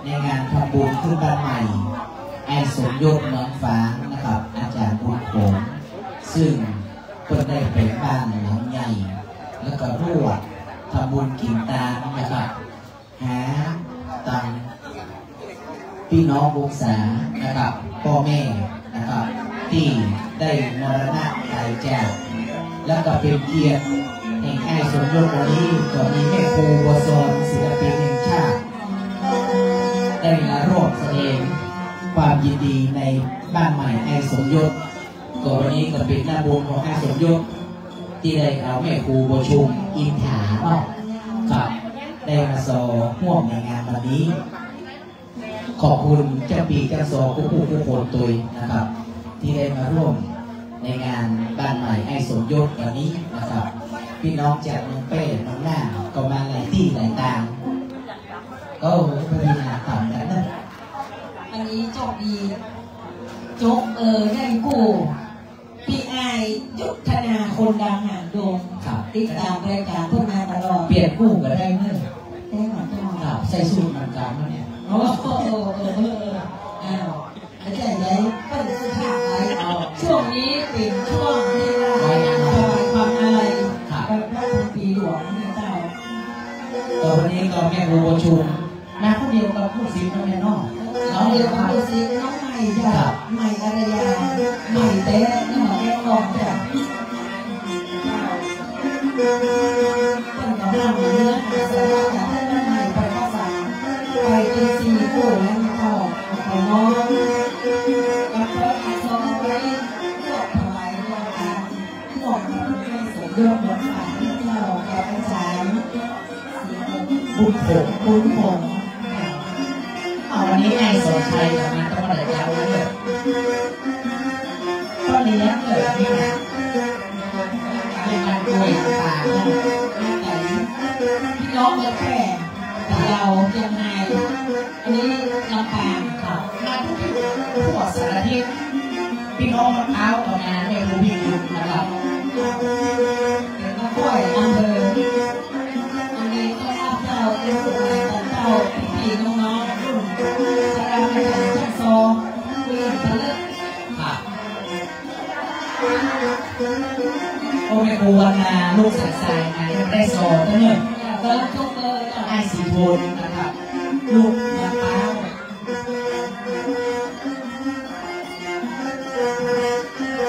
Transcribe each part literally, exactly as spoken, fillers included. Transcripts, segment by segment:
ในงานทำบุญขึ้นบ้านใหม่ อ้ายสมยศ เมืองฝางนะครับ อาจ๋ารย์บุญโขง ซึ่งเปิ้นได้ไปบ้านหลังใหญ่ แล้วก็ร่วมทำบุญกิ๋นตานนะครับ หาตังค์ ปี้น้องวงศานะครับ ป้อแม่นะครับ ตี้ได้มรณะต๋ายจาก แล้วก็เป๋นเกียรติแห่งอ้ายสมยศ วันนี้ก็มีแม่ครูบัวซอน ศิลปินแห่งชาติ ได้มาร่วมแสดงความยินดีในบ้านใหม่อ้ายสมยศ ก็วันนี้ก็เป๋นหน้าบุญของอ้ายสมยศ ตี้ได้เอาแม่ครูบัวชุมอินถาเนาะ ครับ ได้มาซอร่วมในงานวันนี้ ขอบคุณเจ้าปี้เจ้าซอกู้ผู้กู้คนตวยนะครับ ตี้ได้มาร่วมในงานบ้านใหม่อ้ายสมยศวันนี้นะครับ ปี้น้องจากเมืองแป้ เมืองน่าน ก็มาหลายตี้หลายตาง ก็พอดีหนาต่ำกั๋นนะ อันนี้โจคดี โจค เออ ได้กู้ ปี้อ้ายยุทธนา คนดังหางดง ครับ ติดต๋ามรายก๋านพวกนายตลอด เปลี่ยนกู้ก็ได้เนอะ ได้หมดเจ้า ครับ ใส่สูทเหมือนกั๋นเนาะเนี่ย โอ้โห เออ เออ เออ อ้าว อาจ๋ารย์ใหญ่ เปิ้นสุภาพไป อ๋อ ช่วงนี้เป๋นช่วงที่ว่าถวายความอาลัย ครับ พระราชพิธีหลวงนะเจ้า ก็วันนี้ก็แม่ครูบัวชุม มาคนเดียวกับกู้ศิษย์น้องแม่เนาะ น้องเดียวกับกู้ศิษย์น้องใหม่จ้ะ ครับ ใหม่อารยา ใหม่แต๊ ใหม่แต๊ก่อนจ้ะ เปิ้นก็นำเนื้อหาสาระจากท่านใหม่ไปภาษา ไปเป็นสี่คู่แล้วนะเจ้า ไปน้อม กับพระอักษรไว้ ยกถวายรวมกัน ร่วมกับพระสงฆ์ยกบทบาทที่เจ้ากับอาจ๋ารย์บุญผง บุญผง เอาวันนี้ไงสนใจกับมันต้องมาเลยเจ้าเลย ก็เลี้ยงเลยนี่นะ เป็นการโดยต่างๆ พี่น้องเมืองแพร่ พะเยา เชียงราย อันนี้ลำปางครับ มาทุกที่ทั่วสารทิศ พี่น้องมะพร้าวก็มาในภูมิคุณนะครับ เป็นมาค่อยอำเภอ อันนี้ก็รับเจ้าเป็นผู้นำของเจ้าพี่ๆน้องๆรุ่นพระราชาชั้นสอง นี่เป็นเลิศ ครับ โอ้แม่ครูวันนา ลูกสายสายมาได้สองเนอะ แล้วก็อ้ายสีโทนนะครับ ลูกมะพร้าว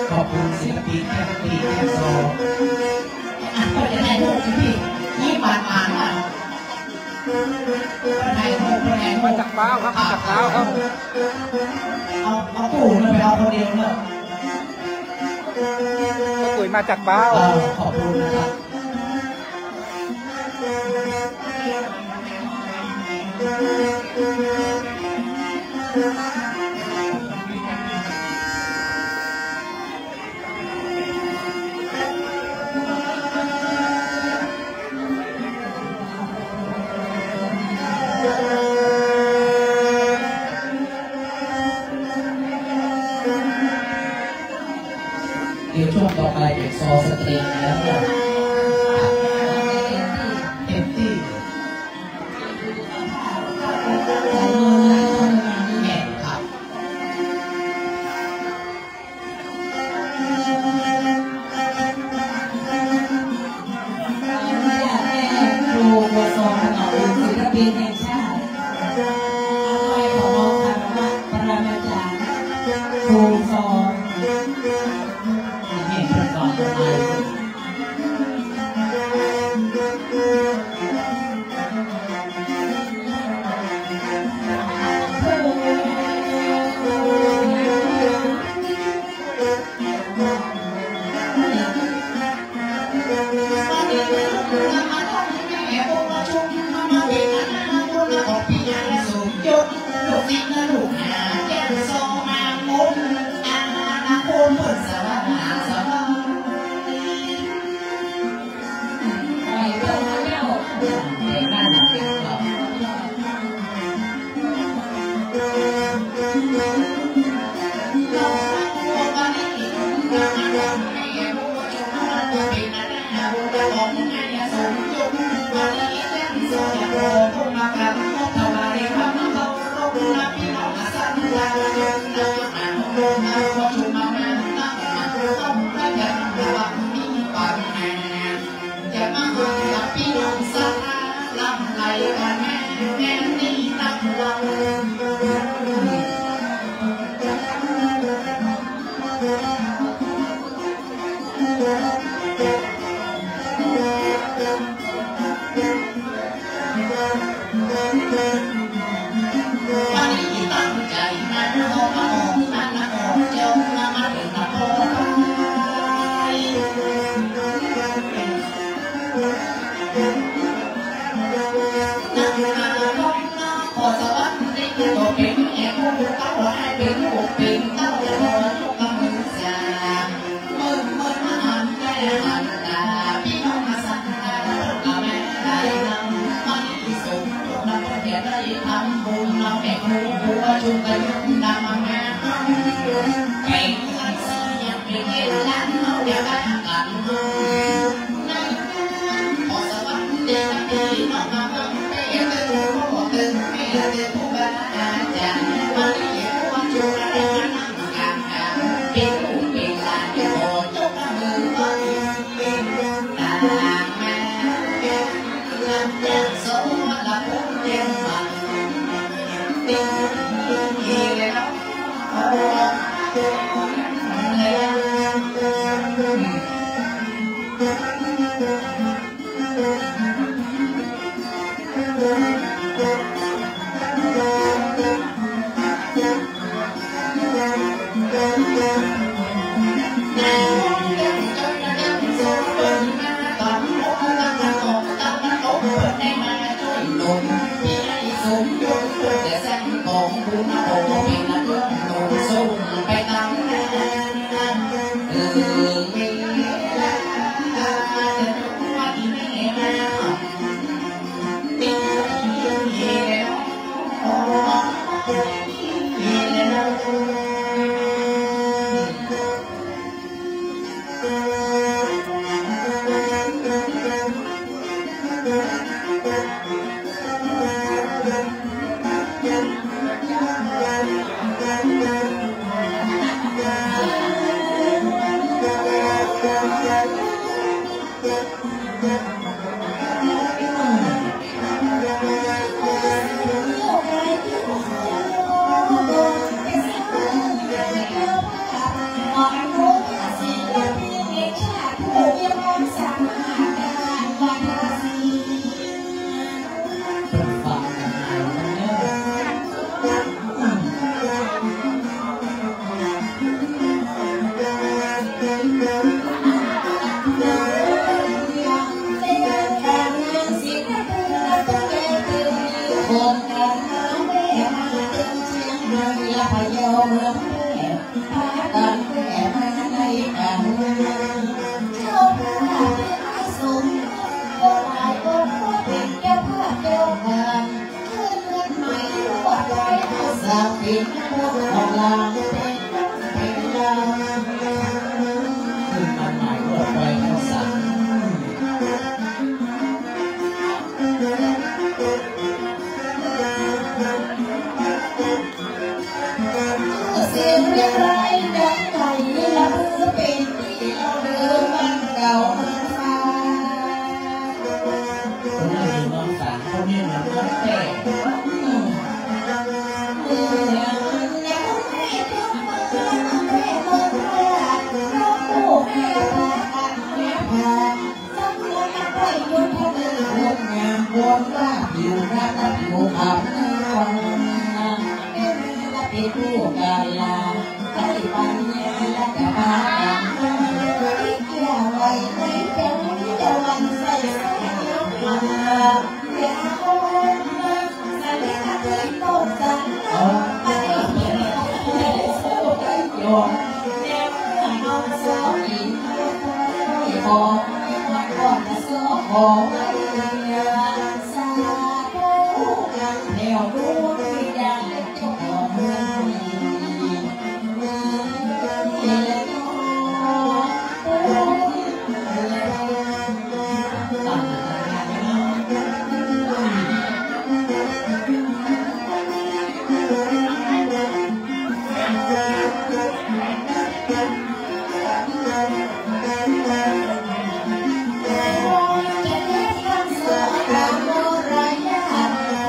ขอบคุณศิลปินแก้มปีแก้มซอ อ่ะ เปิ้นจะถ่ายรูปสิพี่ ยิ้มหวานๆ อ่ะ เปิ้นถ่ายรูป เปิ้นถ่ายรูป มาจากป๊าวครับ มาจากป๊าวครับ เอา เอาปู่มันไปเอาคนเดียวเนอะ ป้าปุ๋ยมาจากป๊าว เออ ขอบคุณนะครับ เดี๋ยวช่วงต่อไปเป็นซอสตริงแล้วเนี่ย เต็มตี้ แม่นครับ ครูบัวซอน ศิลปินแห่งชาติ อวยพรคารวะปรมาจารย์ ครูซอน เห็นเพื่อนก่อนไป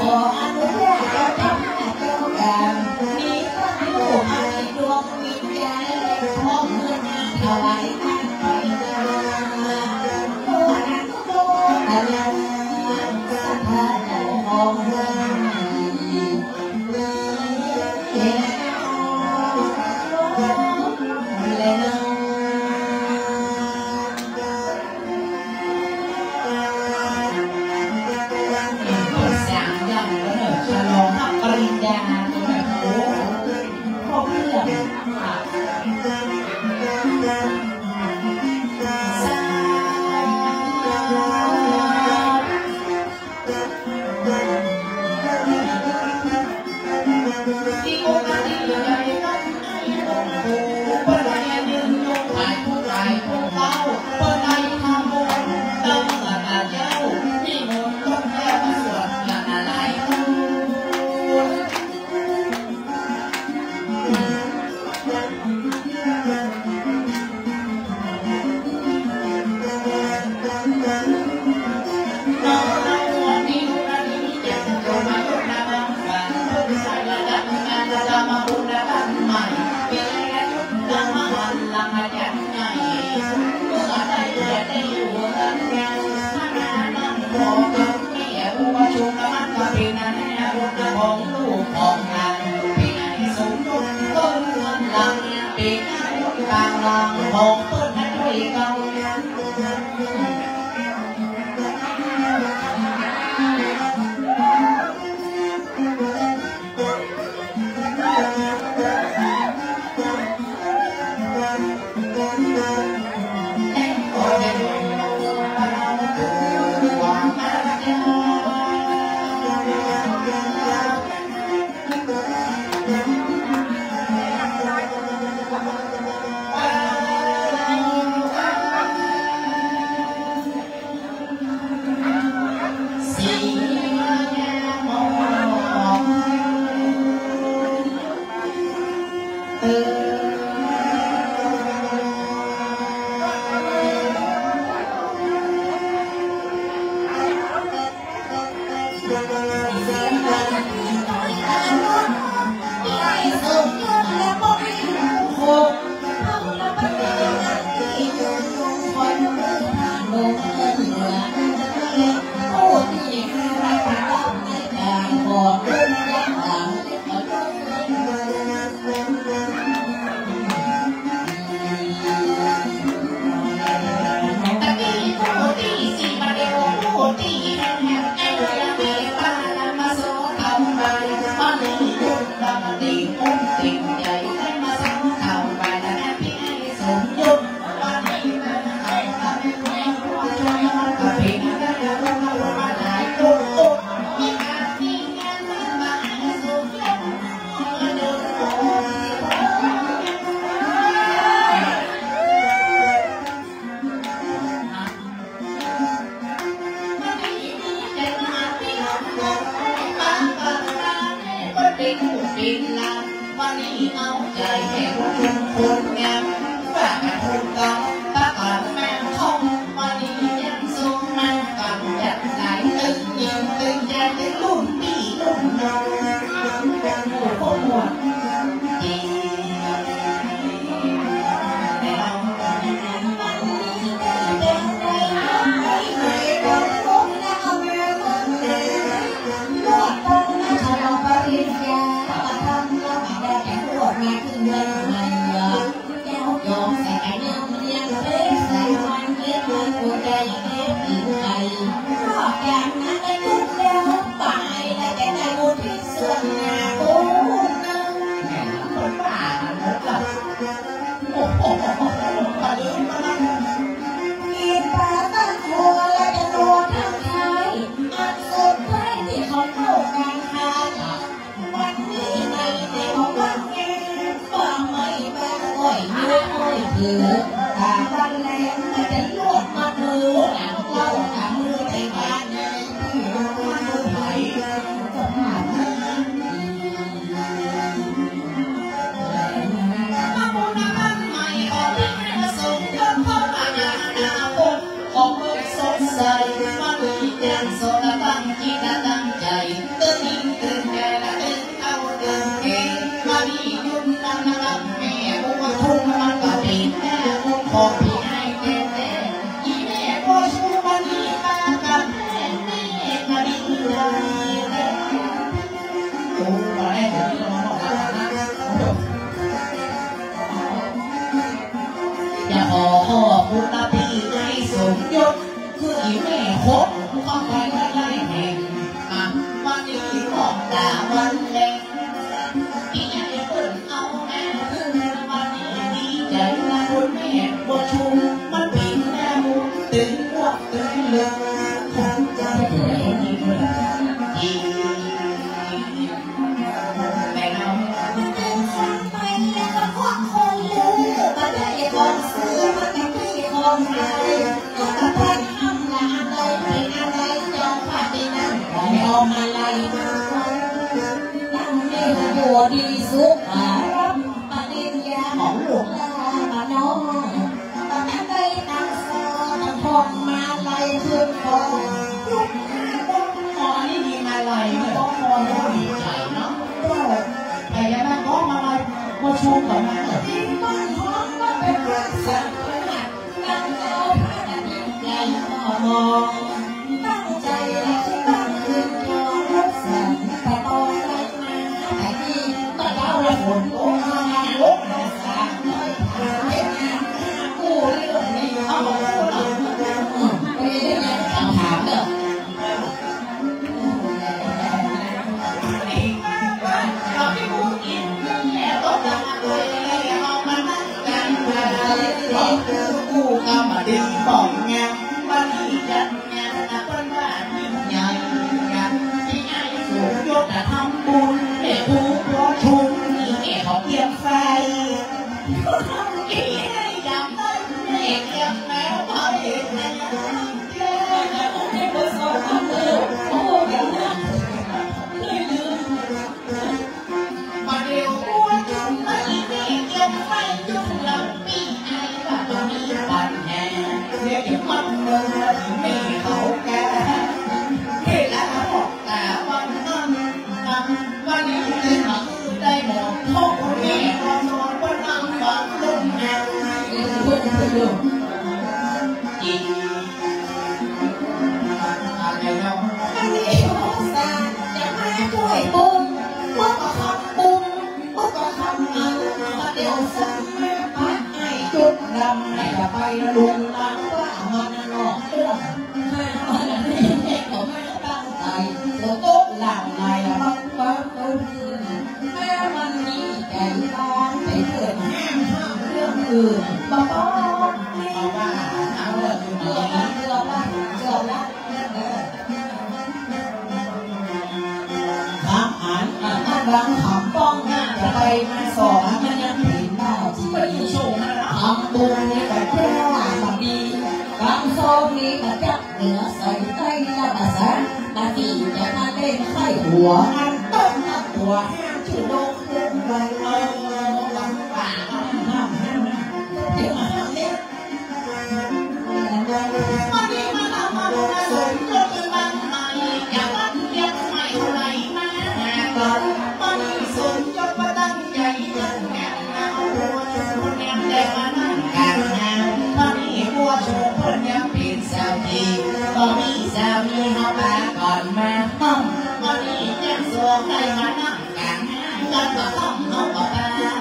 ขออนุญาต ของลูกของหลาน ปี้สมยศ เปิ้นกำลังเป๋นลูกต่างหลังของเปิ้นนั้นด้วยกัน จะขอขอบคุณนะปี้ในสมยศ คืออีแม่คดเข้าไปได้หลายแห่ง อ่ะ วันนี้ขอบตาวันแลง ตี้ได้เปิ้นเอาแม่ขึ้น วันนี้ดีใจ๋นะคุณแม่ บ่ชุมมันปิ๋นแม่มู ตึงพวกตึงเลิง ของเจ้า ดีสุข อ่า รับปริญญาของลูกหลานมาน้อย ตอนนั้นได้ตังค์สองพวงมาลัยขึ้นคอ ลูกหลาน อ๋อ อันนี้มีมาลัยด้วยเหรอ อ๋อ ดีใจ๋เนาะ เออ แต่ยังไงก็มาลัย มาชูก่อนนะ ที่บ้านพร้อมก็เป็นเรื่องสำคัญ ตั้งเจ้าพระกฐินใหญ่หม้อมอง ตั้งใจ๋ตั้งคืนยอมรับสันตะตอง เตรียมของงาน วันนี้จัดงานนะ เปิ้นว่ายิ่งใหญ่ งานตี้อ้ายสมยศจะทำบุญ แม่ครูปัวชุม นี่แม่เขาเตรียมไฟ ยามได้แม่เตรียมแล้ว พระเอกนะ บ่าเดี่ยวปัวชุมมาอีกนี่ เตรียมไฟจุ่มลำปี อ้ายว่าบ่มีปัญหา เดี๋ยวจะมันเมืองแม่เขาแก่ เวลาออกตาวันนั้น วันนี้ได้มาได้หมด เพราะคนนี้ก็นอนบนหลังบังลมหนาว จริง อันนี้พวกซาจะมาช่วยบุญ พวกก็ทำบุญ พวกก็ทำงาน มาเดี๋ยวซามาปัดให้จุดดำ ให้จะไปลุงลังว่ามันนอกเรื่อง มาวันนี้ก็ไม่ตั้งใจ ตัวโต๊ะหลังไหนบังเบิกเอาคืน แม้วันนี้ใจร้อน ไปเถิดห้ามห้ามเรื่องอื่น บ่ต้อง เอาว่า เอาเรื่องอื่น เชื่อละ เชื่อละ เชื่อละ ครับ อันนั้นกำลังขำป้องหน้าจะไปมาสอง มันยังผิดหน้าที่ ทำบุญนี่ก็เพื่อว่ามันดี กำซองนี้ก็จับเหนือใส่ใต้ละภาษา หน้าที่จะมาเล่นไข้หัว อันต้นมาตัวห้ามชื่อโลกเล่นไว้ เออ เออ เออ เออ เออ เออ มานี่มาทำมาบุญสมยศคือบ้านใหม่ อย่าบ้านเรียกใหม่เท่าไหร่มาหาก่อน มานี่สมยศมาตั้งใจเรื่องงาน เอาปัวชุมคนแนมได้มานั่งกลางงาน มานี่ปัวชุมคนแนมเป็นสามี บ่มีสามีเฮาปาก่อนมาห้อง มานี่ยังสวงได้มานั่งกลางงาน กันบ่ต้องเฮาก็ปา คะ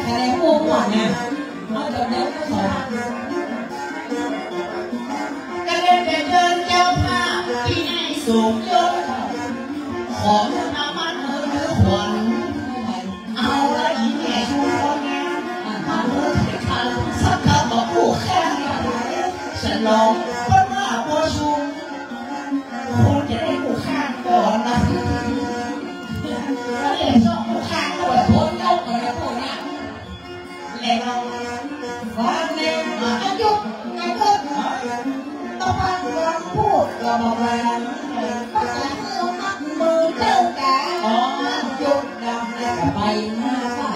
แนนพวกก่อนนะ เอาจบแล้วก็ขอ ก็เลยไปเชิญเจ้าภาพที่ให้สมยศ ขอน้ำมันเออขวัญ เอาละอีแม่ชุมพรนะ มาเออไถ่ทานสักคำบอกผู้ข้างฉลอง เปิ้นว่าปัวชุม คงจะได้ผู้ข้างก่อนนะ ก็เลยชอบผู้ข้างก็แบบพ้นเจ้าก่อนนะพวกนะ แล้วฟังแน่ อายุ อายุ ต้องฟังคำพูดก็บอกว่า ภาษาเมืองมักมือเจ้ากา อ๋อ หยุดดำแล้วก็ไปหน้าป่า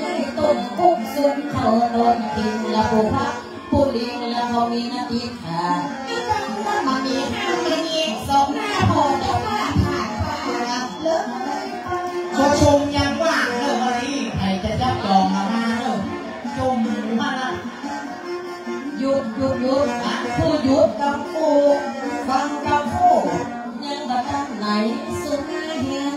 ในต้นกุกซุนเขาโดนกินละผู้พักผู้ลิงแล้วเขามีหน้าที่ขา อีกครั้งนั้นมันมีห้างมันมีสองหน้าพอเจ้าว่าผ่านผ่านเลย ปัวชุมยังว่างเนอะ วันนี้ใครจะจับจองมามาเนอะ ชมหมู่บ้านละ หยุด หยุด หยุด ผู้หยุดกำกู ฟังกำกู ยังบ่ทันไหนสุดหน้าเฮียน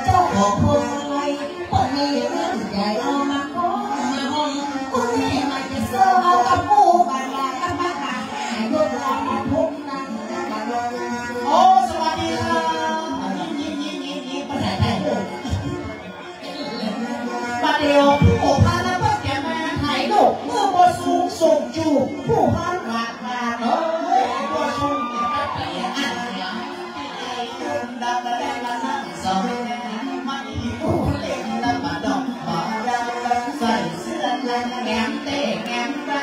เจ้าของพวงมาลัย เปิ้นมีเรื่องใหญ่เอามาขอมาห้อง คุณแม่มาจะเซอร์เอากำกู บาดากับบ้านหาหยุดรอมาพบกัน โอ้ สวัสดีครับ ยิ้ม ยิ้ม ยิ้ม ยิ้ม ยิ้ม ภาษาไทย บ่าเดี่ยวผู้พันละเปิ้นจะมาถ่ายรูป เมื่อบ่สูงส่งจูบ ผู้พันหวาดหวาด เอ้ย บ่สูงเนี่ย ดำมาได้มานั่งสอง มาอีกผู้เล่นละมาดอกมาดาว ใส่เสื้อลายแหนมเต้แหนมว่า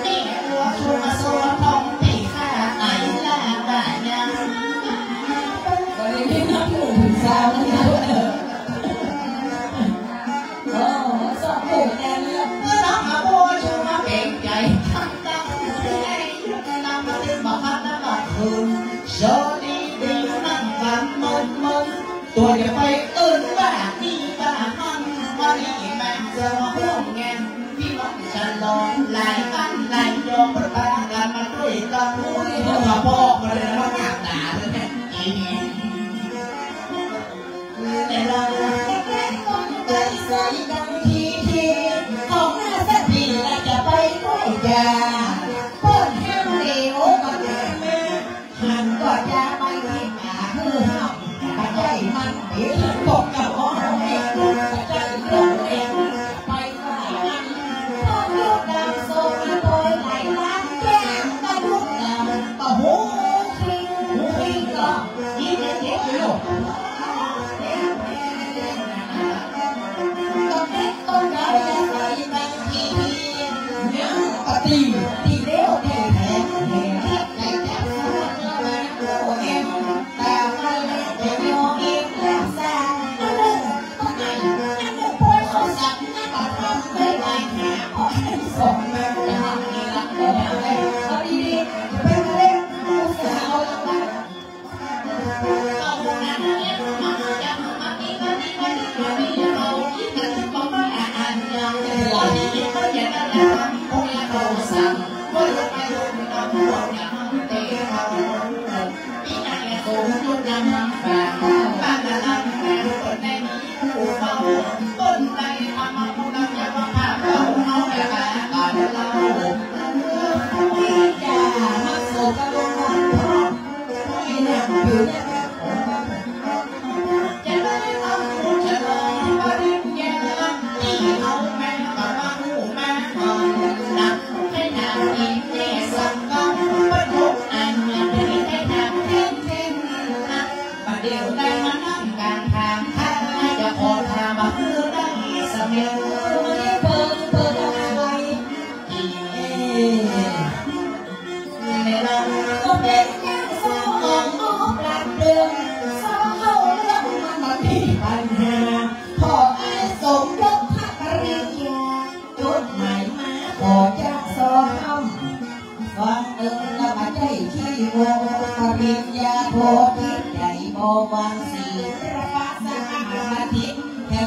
นี่ปัวชุมมาโซทองตี้ข้า ไอ้ล่าบ่ายัง วันนี้นับหมู่สาวนะ โอ้ สอบผู้แทนเลือก เมื่อน้องมาปัวชุมมาเป่งใจ๋ ทั้งตั้งให้นำมาเต้นบ่าค่ำบ่าคืน โชคดีดีนั่งกันเมินเมิน ตั๋วอย่าไปเอิ้นว่านี่ว่านั่น ว่านี่แม่งจะมาร่วมงาน พี่น้องฉลองหลายบ้านหลายเมือง ประทานกันมาด้วยกัน โอ้ย มาบอกมาเลยนะ ว่าหน้าต๋าเลยเนี่ย อีนี่ แต่เราต้องไปใส่ดังทีที ของหน้าสักทีเราจะไปด้วยจ้า เปิ้นห้ามเหลวก็ตามมา หันก็จะไปที่ป่าคือห้าม ปัจจัยมันเปรียบปกกับของเราเอง ปัจจัยเรื่องเอง ไปว่ากัน พอยุดดำโซมา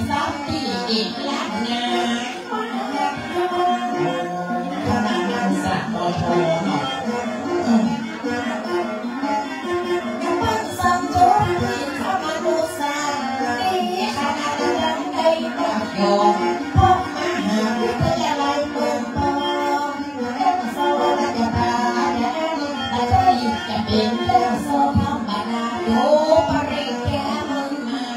สามตี้อีกล้านนา คณะนักศึกษา ปอชอ เนาะ อืม เปิ้นส่งจบตี้ธรรมศาสตร์ ตี้คณะดำได้มากยอด พบมหาวิทยาลัยเมืองปอง เรื่องสอบราชการ แต่ก็อีกจะเป๋นเรื่องสอบธรรมดา โยปริญญาเมืองมา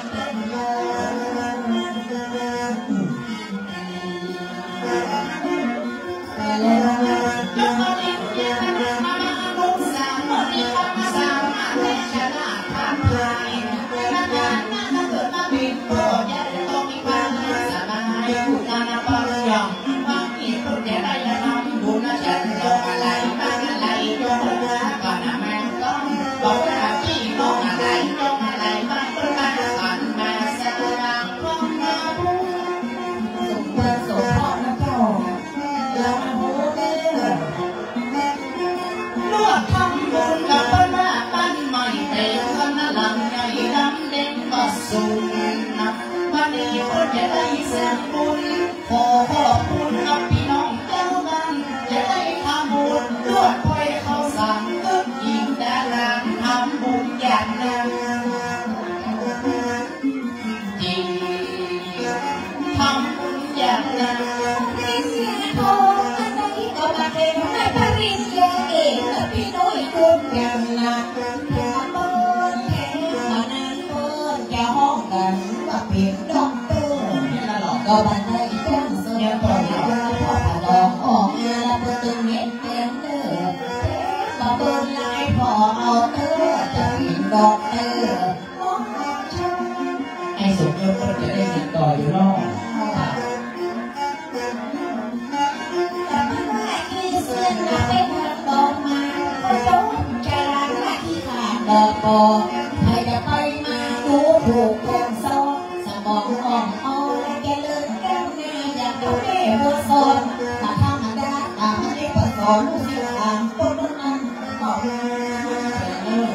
สมเด็จสมพ่อพระเจ้า ลาวนาโฮเด้อ ร่วมทำบุญกับเปิ้นว่าบ้านใหม่เป๋นเฮือนหลังใหญ่ดำเด่นบ่สูงนัก วันนี้เปิ้นจะได้สร้างบุญ ขอขอบคุณกับพี่น้องเจ้าบ้าน จะได้ทำบุญร่วมถ้วยข้าวสาร กึ๊ดหญิงดาราทำบุญอย่างนั้น จริง ทำบุญอย่างนั้น ปริญญาโทอันใดก็บ่เป๋น ได้ปริญญาเอก พี่น้อยคุณอย่างหนัก ถ้าเปิ้นแท้มานาน เปิ้นจะฮ้องกั๋นว่าเป๋นด็อกเตอร์ ก็บ่ได้จั้งเสิร์ช เปิ้นเอาพ่อตาดอกออกมา แล้วเปิ้นตึงเฮ็ดเป๋นเด้อ บ่เปิ้นหลายพ่อเอาเตอร์ จะเป๋นด็อกเตอร์ ไอ้สมยศเปิ้นจะได้เรียนต่ออยู่เนาะ ใครจะไปมาดูถูกคนสอง สมองอ่อนอ่อน เจริญก้าวหน้า อยากดูแม่บัวสอน บ่ธรรมดา ต๋ามตี้เปิ้นสอนลูกศิษย์หลาน คนนั้นบอกมา เออ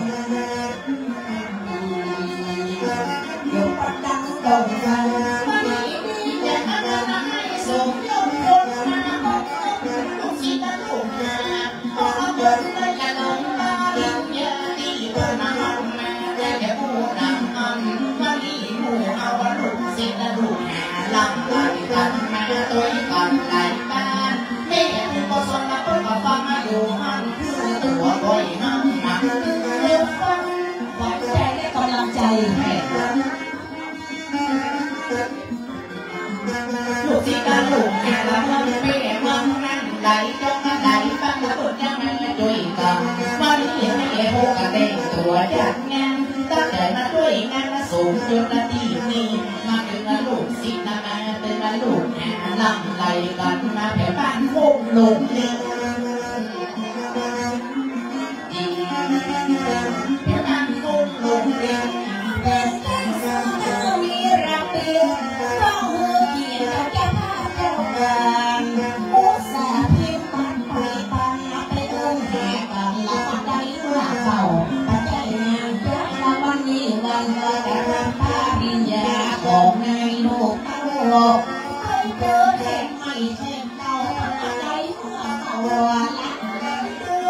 อยู่ปัดดังดงดัง มานี่ดีจะทำอะไร ส่งโยมคนมา ลูกศิษย์ลูกหา ขอเปิ้นได้จะลงมา เลี้ยงยาที่เปิ้นมา มาแต่ผู้นำอัน มานี่หมู่เอาลูกศิษย์ลูกหา ลำกันกันมา ตวยกันหลายบ้าน แม่ผู้บ่สนมา เปิ้นก็ฟังมาอยู่หั้น คือตั๋วบ่อยห้ามหนัก เร็วฟัง ขวัญใจและกำลังใจให้ ลูกศิษย์ลูกหา ละเมืองเป้เมืองนั้น ไหลจงไหลฟัง ละเปิดยังไงตวยกั๋น วันนี้แม่ผู้ก็แต่งตั๋วจัดงาน ตั้งแต่มาตวยงาน มาส่งจนนาทีนี้ มาเถิงลูกศิษย์มาเถิงลูกหา หลั่งไหลกั๋นมาแผ่บ้านโฮมโรงเรียน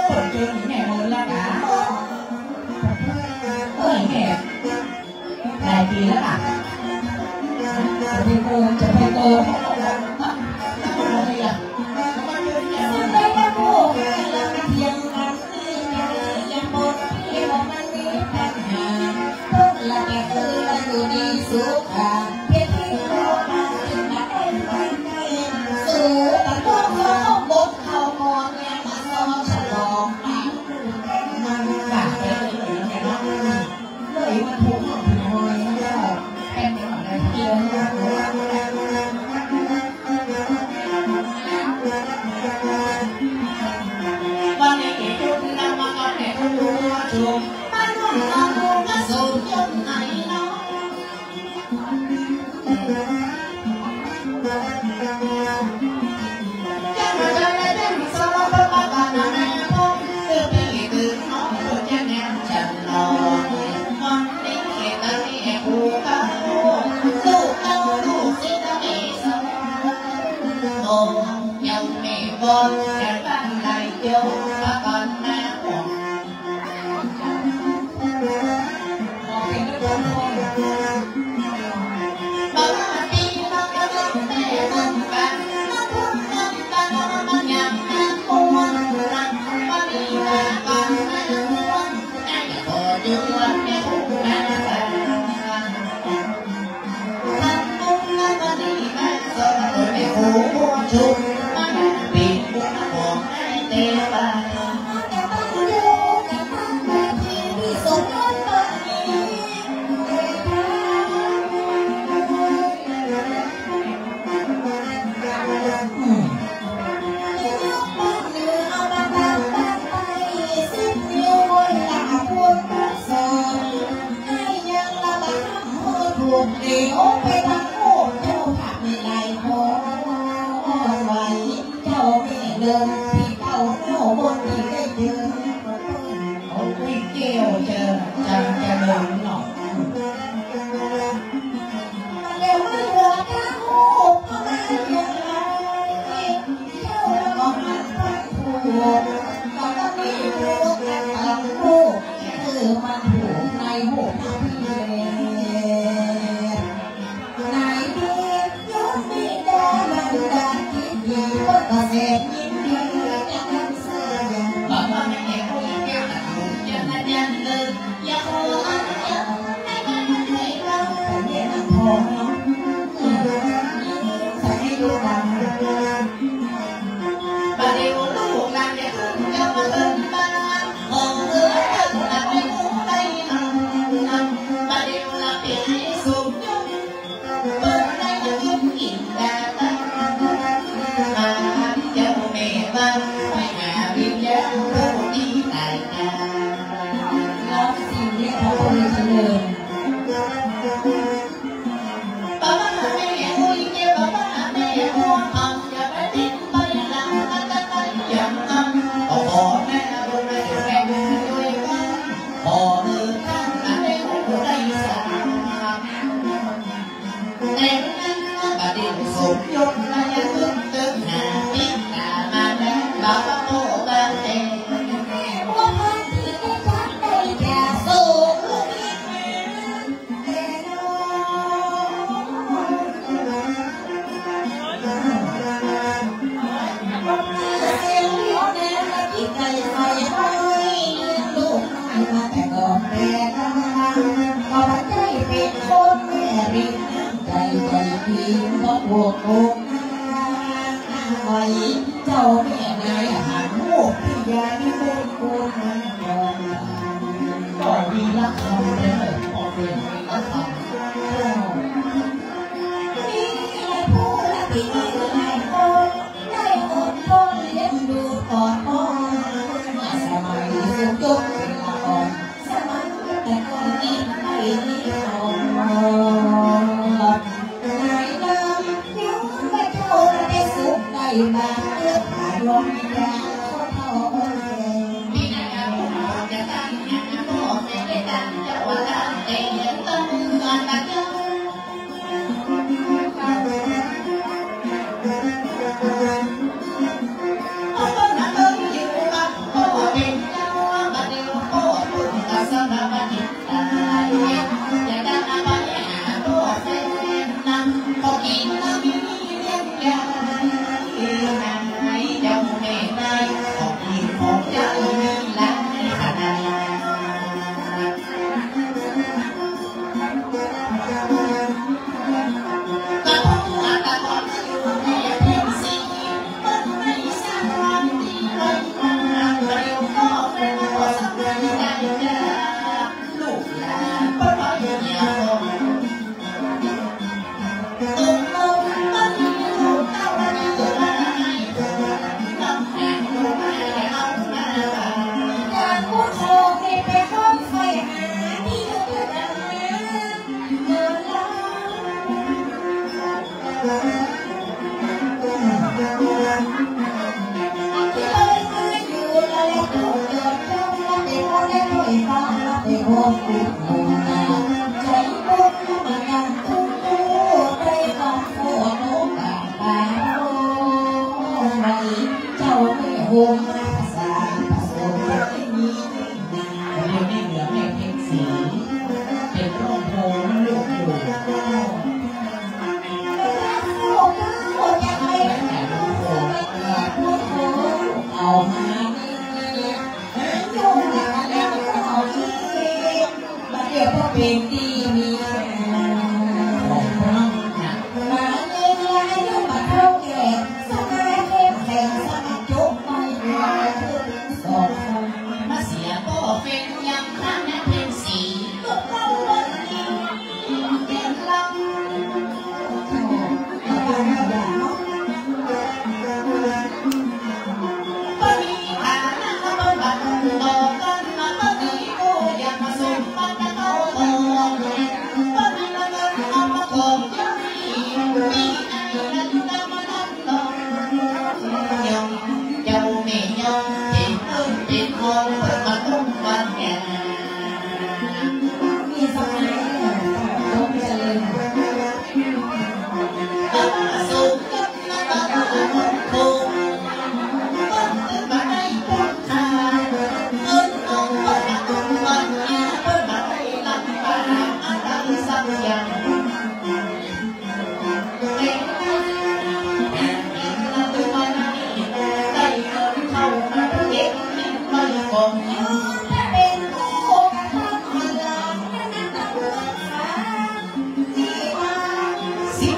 เปิดเทอมแม่เมินแล้วนะ เอ้ยแม่ หลายปี๋แล้วล่ะ จะไปโกง จะไปโกง วันนี้จุดนำมาก่อนแม่ผู้ชม มาร่วมทำบุญกระสุนยมไหนเนาะ สุขมันปิดของได้แต่ว่า เจ้าแม่เลิงตี้เก่าเนาะ บ่อนตี้ได้เจิอ โอ้ย แก้วจะ จะ จะเลิงเนาะ มาแล้ว มาเหลือตาหู มาเรียกไล่ เจ้าแล้วก็หันไปถูก ก็ต้องมีถูกกันตามลูก คือมันถูกในหัวพี่แล ในเด็กยศบิดามารดาที่ดี ก็เกษตรยินดีจะนำเสนอ บอกว่าแม่เอกผู้หญิงแก้วตาหงส์จะมาเรียนเลย อย่าขออนุญาตให้มันให้เราแต่เนี่ยนะพอเนาะ ใส่ให้ลูกดัง บ่าเดี่ยวลูกหลานเดี๋ยวจะมาเบิ่งบ้าน ของเอื้อเจ้าหน้าที่ผู้ใดนำ บ่าเดี่ยวละเป็นสุขยศ เบิ่งได้ก็ยิ้มอิ่มดาตา เจ้าแม่บ้านไปหาวิญญาณผู้นี้ตายกา ร้องสี่เนี่ย ขอพระองค์เจริญ ป้าป้าแม่แม่อุ้ยเจ้า ป้าป้าแม่แม่หัวพัง อย่าไปติดไปหลัง มาตะไคร้ยำตำ ขอแม่บุญแม่แม่ด้วยกัน ขอมือข้างอันได้ผู้ได้สาม แต่นั้นก็บ่าเดี่ยวสมยศ และยังเติมหาติดตามมาแล้ว บ่าป้าโป้บ้านแต่ แม่หัวพังที่ได้จักได้แก่สุข เจ้าแม่นายหัน โอ้ พิยานิพนธ์ คุณมันก่อน ก็มีละครเลย ก็เป็นละคร มีผู้รับผิดหลายคน ได้อดทนเลี้ยงดูต่อพ่อ สมัยสุขยศเป็นละคร สมัยแต่ก่อนนี้ไม่มีหรอก นายนำ อยู่กับเจ้าได้สุขได้บาป เกิดมาดวงวิญญาณคนเฒ่าคนแก่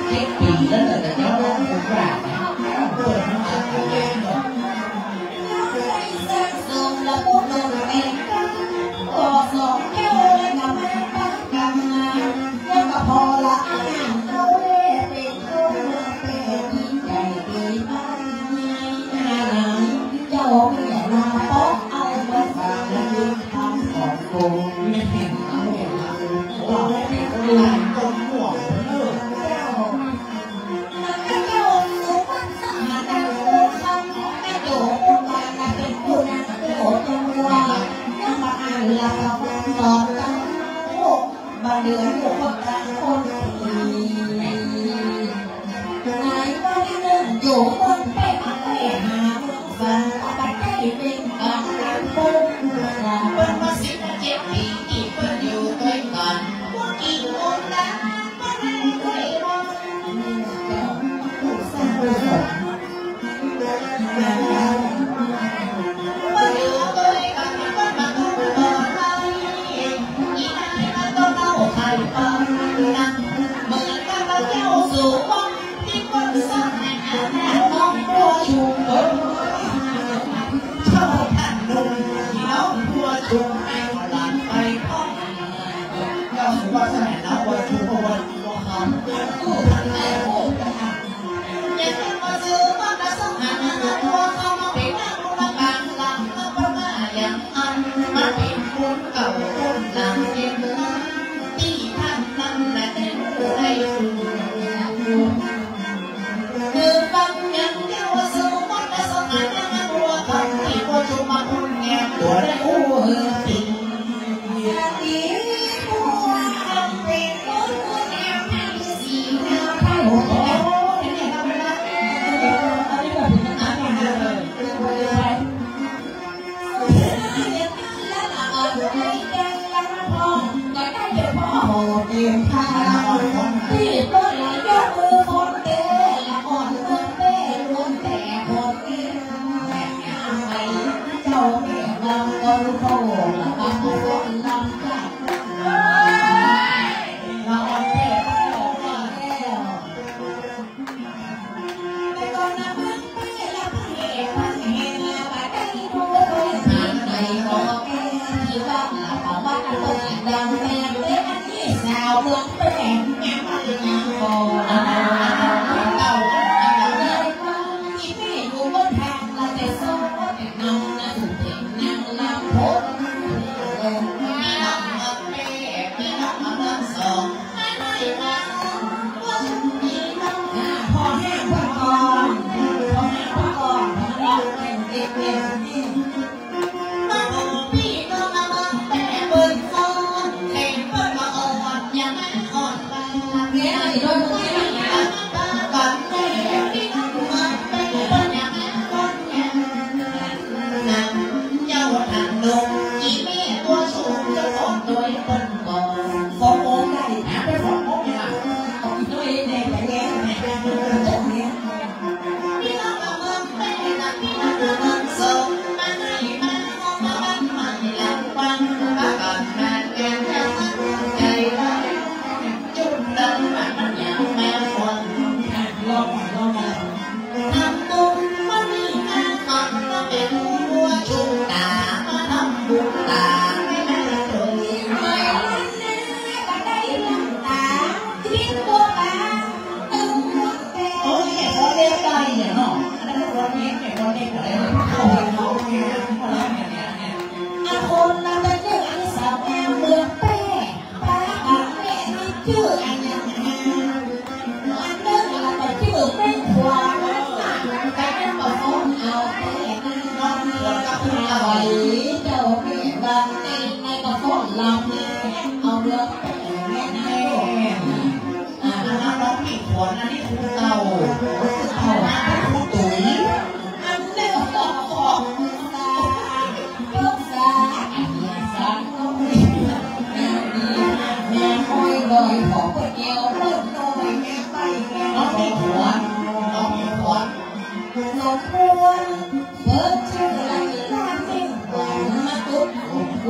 เจ็ดปี๋แล้วเหรอ แต่เจ้าน้องผมว่านะ เปิดมาเปิดมาเองเนาะ เจ้าแม่ลาป๊อกเอามาฝากและมีคำขอบคุณ แม่แห่งเอาแม่ลาป๊อก ว่าแม่แห่งต้นม่วงเลิกเจ้า เจ้าสุวัสสหานังโอคำ แม่โจ้ผู้ปานเป็นผู้นำโจ้ตัว ยังบ่อ่านละประวัติต่อกัน โอ้ บ่าเดือนอยู่คนกลางคนดี ในวันหนึ่งอยู่เมืองแป้ง ไปหาเมืองฝาง ก็ไปได้เป็นกำลังพล เปิ้นมาสิบเจ็ดปี๋ ตี้เปิ้นอยู่ตวยกั๋น ว่ากี่คนละ เปิ้นได้ตวยกั๋น เจ้าผู้สร้าง เจ้าสุวัสสหานังวัวชุม เพราะ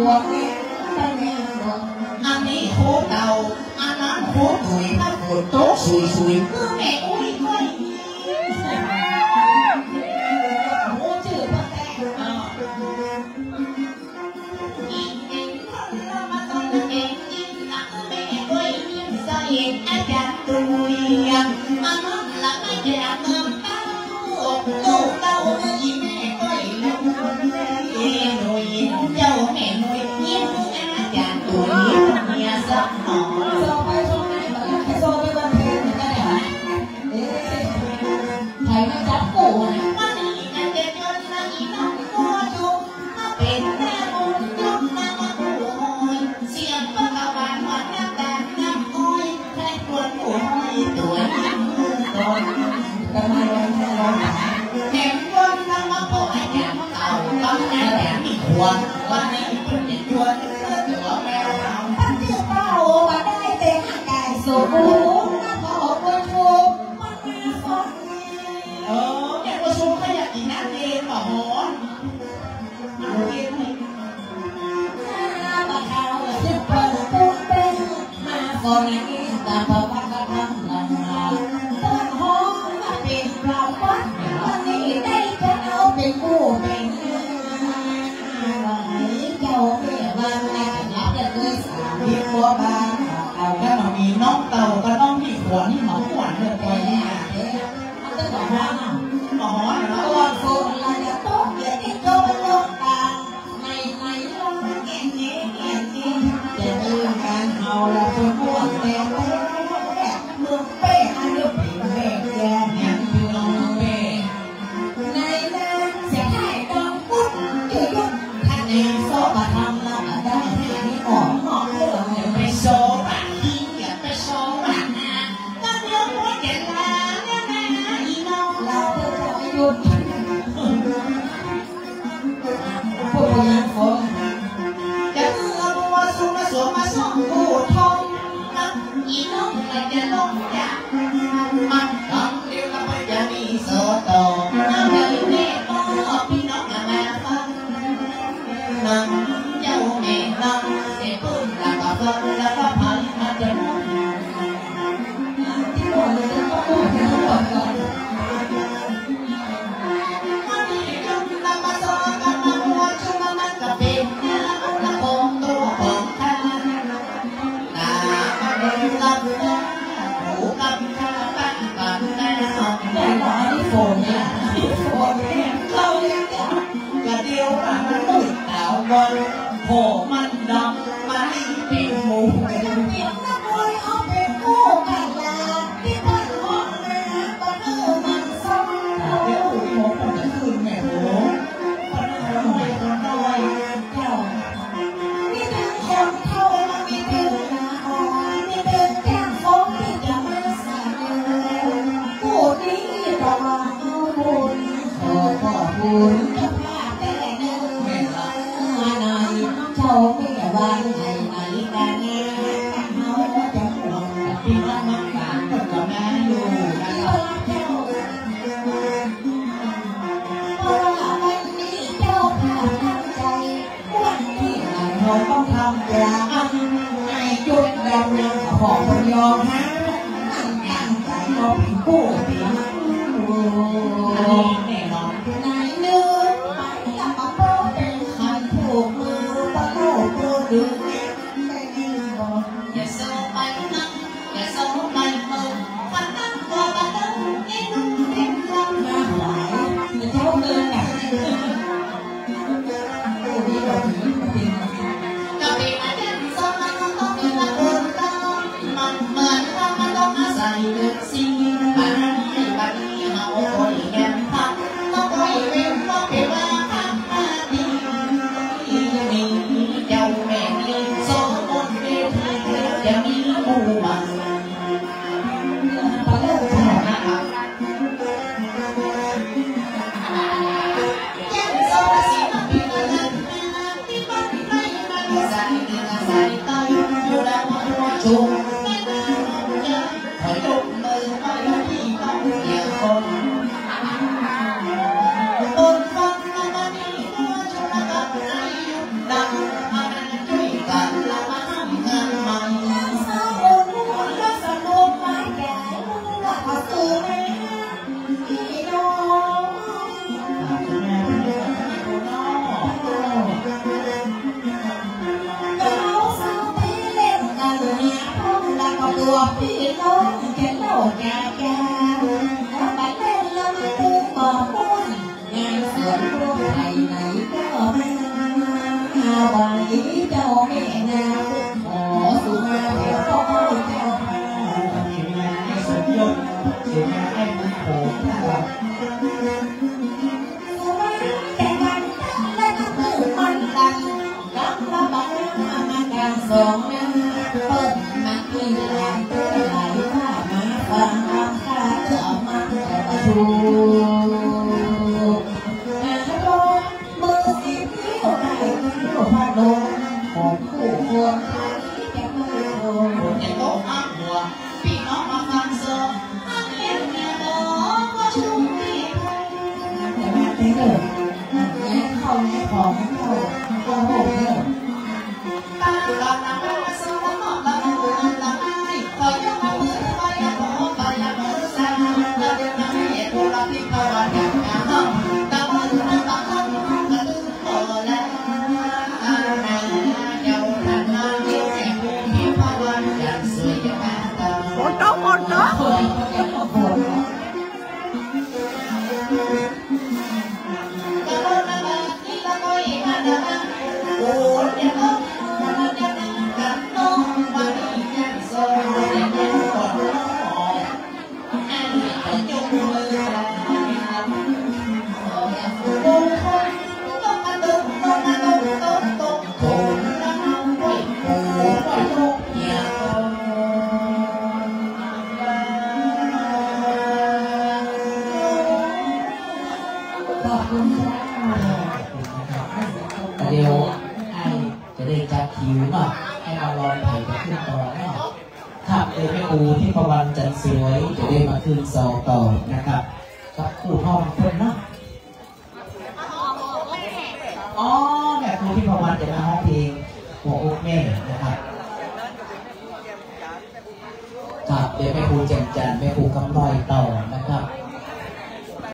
ว่า อันนี้ครูเต่า อันนั้นครู ถ้าฝนตกสุยๆ คือแม่อุ้ยก้อยนี้ โอ้ จื้อเปิ้นแต๊ อ่า เอ๊ะ ใผมาจับกู้อะ มานี่นะ เจ็ดยนต์นะ อีน้องมัวจุก มาเป๋นแม่บุญยนต์นะ มากู้หอย เสียงปากกาบานหวานน้ำตาลน้ำอ้อย ใครควรกู้หอยตั๋วนี้ก่อน แต่มาวันนี้เราหา แถมยนต์นะ มาพบอาจ๋ารย์เก่า ตอนนั้นแถมอีกขวด วันนี้เปิ้นจะยนต์เพื่อตั๋วแมวขาว เปิ้นจื้อเป้า บ่ได้เป๋นอาก๋ายสูง มาขอบุญชู เปิ้นมาสอน เออ เนี่ย ประชุมเขาอยากกิ๋นน้ำเย็นบ่หอม น้ำเย็นนี่ ข้าพเจ้าสิเปิ้นปุ้งเป้ง มาสอนในตามพระธรรมนำมา ต้นหอมมาเป๋นประวัติ วันนี้ได้จะเอาเป๋นกู้เป๋น เจ้าแม่บ้าน หลับได้เลยสามเดือนบัวบาน เอา ถ้าบ่มีน้องเต่ากับน้องพี่ขวัญนี่มาม่วนเลย ปอยนี่นะ มันต้องบอกว่า อ๋อ เนาะ ก่อนฝนละจะตก อย่าได้โจรลงตา ในในลมแก่นนี้แก่นนี้ จะเดินการเฮาละจะม่วนแต่แต่ เมืองเป้ อันนี้เป๋นแม่แก่น เนี่ย พี่น้องเมืองเป้ ในนาเสียงไห้ดองปุ๊บ จุดยุด ถ้าในโซบะธรรมละบ่ได้ ให้อันนี้ออกนอกเรื่องเลย ไปโซบะทิ้ง อย่าไปโซบะนะ ก็เดี๋ยวหัวแก่นลาเนี่ยนะ อีน้อง เราเพื่อจะไม่หยุด พวกพยานฟ้อง จะเอาบัวสูงมาสวมมาส่องผู้ทองนะ อีน้องก็จะลงจาก มันคำเดียวก็ไปจะมีโสโต เอาเลยแม่ก็พี่น้องมาฟัง นำเจ้าแม่นำ เสร็จปุ๊บแล้วก็ฟังแล้วก็พันมาจน ที่บอกเลยนะ ก็พูดถึงก่อนก่อน แต่ว่าอันนี้ฝนเนี่ย อันนี้ฝนเนี่ย เข้าเนี่ย กะเดียวว่ามันมืดต๋าวัน โผล่มันดำมาให้เป็นหมู่ เดี๋ยวนะบอย เอาเป๋นกู้กั๋นละ ตี้บ้านห้องนะ บ่เออมันซ้ำ เดี๋ยวปู่ตี้หมอปู่จะคืนแม่โห คนน้อยคนน้อย เจ้า มีตึงคนเฒ่า มีตึงหน้าอ่อน มีตึงจ้างฟ้องตี้จะมาสาเดิน ผู้นี้ก็ว่าเอาบุญ ขอขอบคุณเจ้าภาพแต๊เน่อ แม่นละ เจ้าแม่วันไหนไหนกะงาม เฮาจะม่วนกับพี่น้องน้องสาวเปิ้นก็มาอยู่นะครับ เพราะว่าวันนี้เจ้าภาพตั้งใจ๋ วันนี้เฮาต้องทำอย่างอัน ให้จุดดำเนินของพยองฮะ อันตั้งใจ๋เอาเป๋นกู้เป๋น อันนี้แน่นอน ไหนเน่อ ไปละปะโป้เป๋นขันผูกมือ ปะโป้ตัวดึง อย่าโซไปนั่ง อย่าโซไปเมือง ปะนั่งก็ปะนั่ง ไอ้หนุ่มเต็มลำ มาหลาย อย่าเจ้าเกินน่ะ โอ้ ดีกว่าผี กะเป๋นอาจ๋ารย์สอน มันต้องมีมาเดินตาม มันเหมือนว่ามันต้องอาศัยเดินสิ่ง บัดนี้ บัดนี้เฮาคอยแง่มพัก ก็คอยเว้น ก็เป๋นว่าพักมาดี นี่เจ้าแม่นี่ โสบนเวที จะมีหมู่บัง ปะเลิกขนาดนั้นครับ ขอยกมือ จะเล่าจะจา แล้วบัดนั้นละมาดูก่อม่วน งานสวนลูกไผ่ไหนก็มา ไหวเจ้าแม่นาง ขอสุมาเถิดพ่อเจ้าข้า เสนาอ้ายสมยศ เสนาอ้ายเมืองโขงนะครับ สุมาแต่วันตั้งและนับถือมันกัน กับระบาดมากลางสองหน้า เปิ้นมาที่ลานเปิ้นไหลว่ามาฟังคำข้าเอื้อมาประชุม หาลมมือสิบนิ้วได้เลี้ยวพระโลง ของคู่ควรทางที่จะมาโลง แต่โต๊ะอ้างหัว ปี้น้องมาฟังเสิร์ฟ ฮักเลี้ยงเมียน้องก็ชุ่มปี๋ แต่มาเต้นเลย แง่เข้าแง่ของเข้า โอ้โห เนี่ย โอ้โห โอ้โห ขอบคุณค่ะ เดี๋ยวอ้ายจะได้จัดคิวเนาะ ให้มาลองไผ่จะขึ้นต่อเนาะ ครับ เดี๋ยวแม่ครูทิพวรรณ จันทร์สวย จะได้มาขึ้นซอต่อนะครับ กับครูท่องเพิ่นเนาะ อ๋อ แม่ครูทิพวรรณจะมาฮ้องเพลงหัวอกแม่นะครับ ครับ เดี๋ยวแม่ครูแจ่มจันทร์ แม่ครูคำน้อยต่อนะครับ